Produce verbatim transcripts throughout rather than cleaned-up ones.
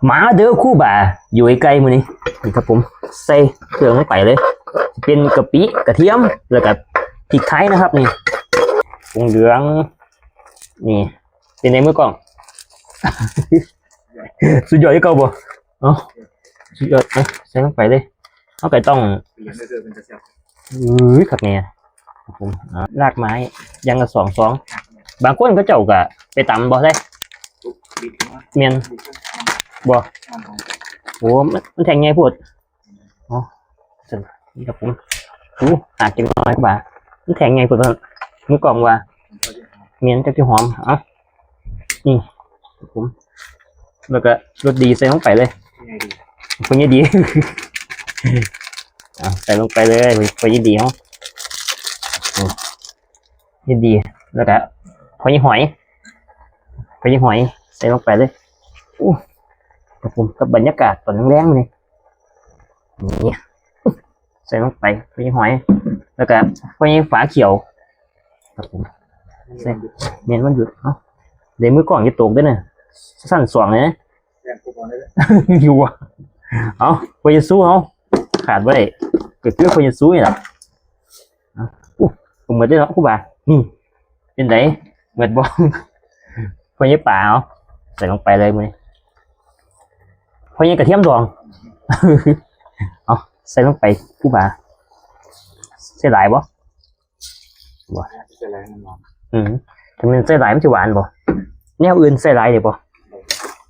มาเด้อครูบา อยู่ไกลๆมื้อนี้ นี่ครับผม ใส่เครื่องลงไปเลย เป็นกะปิ กระเทียม แล้วก็พริกไทยนะครับนี่ ผงเหลือง นี่ เป็นในมือกล้อง สุดยอดที่เก่าบ่ เอ้า สุดยอด เอ้า ใส่ลงไปเลย เอาไก่ต้อง เออ คักแน่ ครับผม อ่ารากไม้ อย่างละสองซอง บางคนเขาเจ้าก็ไปตำบ่ได้ เมียน บ่ โอ้ มัน มันแทงไงพูด อ๋อ นี่ครับผม โอ้ หากินน้อยกว่า มันแทงไงพูดว่า มือกล้องว่า เมียนจักที่หอม เอ้า นี่ ครับผม แล้วก็รสดีใส่ลงไปเลย เป็นไงดี อ่ะ ใส่ลงไปเลย เป็นไงดีเนาะ อืม นี่ดี แล้วก็ พอยี่หอย พอยี่หอย ใส่ลงไปเลย อู้ ครับผม กับบรรยากาศตอนแรงๆเลย นี่ ใส่ลงไป พอยี่หอย แล้วก็ พอยี่ฝาเขียว ครับผม ใส่ เมียนมันหยุด เอ้า เดี๋ยวมือกล้องจะตกด้วยนะ สั้นสองเลยนะ แรงกูบอกเลย อยู่วะ เอ้า พอยี่สู้ เอ้า ขาดไว้ ก็คือพอยี่สู้นี่แหละ อ่ะอู้ ผมเหมือนได้เนาะครูบา นี่ เป็นไง เหมือนบ่ พอยี่ป่า เอา ใส่ลงไปเลยมื้อนี้ พอยี่กระเทียมดอง เอา ใส่ลงไปครูบา ใส่หลายบ่ บ่ ใส่หลายแน่นอน อืม ถ้ามันใส่หลายมันจะหวานบ่ แนวอื่นใส่หลายเด้บ่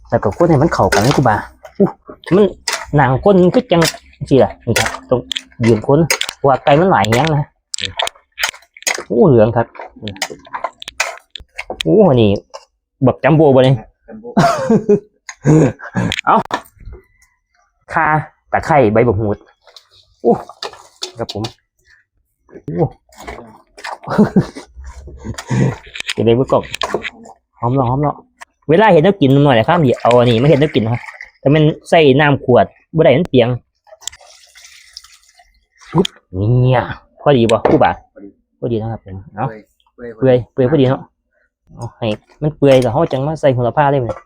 แล้วก็คนให้มันเข้ากันครูบา อู้ มันหนังคนมันคือจังซี่ล่ะ นี่ครับ ต้องยืนคน เพราะว่าไก่มันหลายแฮงนะ โอ้ เหลืองครับ โอ้ นี่ บักจัมโบ้บ่นี่ จัมโบ้ เอ้า ข่า ตะไคร้ ใบบักหูด โอ้ ครับผม โอ้ เป็นไงเบิ่งกล้อง หอมเนาะ หอมเนาะ เวลาเฮ็ดแนวกินหน่อยนะครับ เอาอันนี้มาเฮ็ดแนวกินนะครับ แต่มันใส่น้ำขวดบ่ได้ มันเปียง ปุ๊บ เนี่ย พอดีบ่ครูบา พอดี พอดีนะครับ เอ้า เปื่อย เปื่อย เปื่อย เปื่อยพอดีเนาะ เอาให้มันเปื่อยแล้วเราจังมาใส่โหระพาเลยมื้อนี้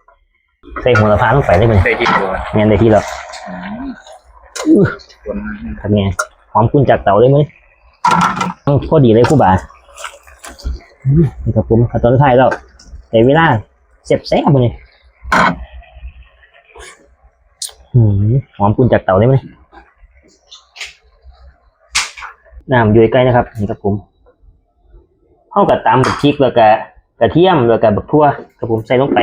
ใส่โหระพาลงไปเลยมื้อนี้ ได้ที่ตัว แม่นได้ที่แล้ว อืม อื้อ คนมา ครับแม่ หอมกุ่นจากเตาเลยมื้อนี้ อืม พอดีเลยครูบา อืม นี่ครับผม ขั้นตอนสุดท้ายแล้ว ได้เวลาแซ่บๆมื้อนี้ อืม หอมกุ่นจากเตาเลยมื้อนี้ น้ำอยู่ใกล้นะครับ นี่ครับผม เฮาก็ตำบักพริก แล้วก็กระเทียม แล้วก็บักถั่วครับผม ใส่ลงไป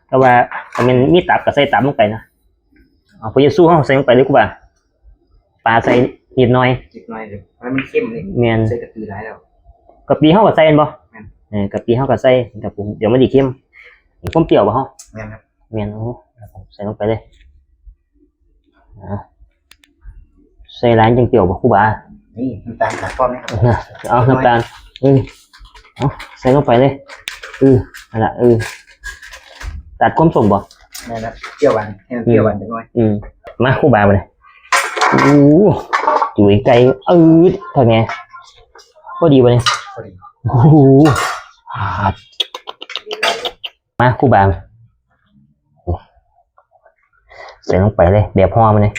แต่ว่าถ้ามันมีตับก็ใส่ตับลงไปนะ เอาพอเยซูเฮาใส่ลงไปเลยครูบา ปลาใส่นิดหน่อย นิดหน่อยเดี๋ยวให้มันเข้มเลย แม่น ใส่กะปิหลายแล้ว กะปิเฮาก็ใส่แม่นบ่ แม่น เออ กะปิเฮาก็ใส่ครับผม เดี๋ยวมันสิเค็ม ความเปรี้ยวบ่เฮา แม่นครับ แม่น โอ้ ครับผม ใส่ลงไปเลย อ่า ใส่หลายจังเปรี้ยวบ่ครูบา นี่น้ำตาลตัดก้อนนะครับ นะ เอาน้ำตาล เออ เอาใส่ลงไปเลย เออ นั่นล่ะ เออ ตัดความส้มบ่ แม่นครับ เปรี้ยวหวาน ให้มันเปรี้ยวหวานจังหน่อย อืม มาครูบาบ่นี่ โอ้ จุ๋ยไก่ อืด เท่าไง พอดีบ่นี่ พอดี โอ้โห อ่า มาครูบา โอ้ ใส่ลงไปเลย แบบห่อมันเลย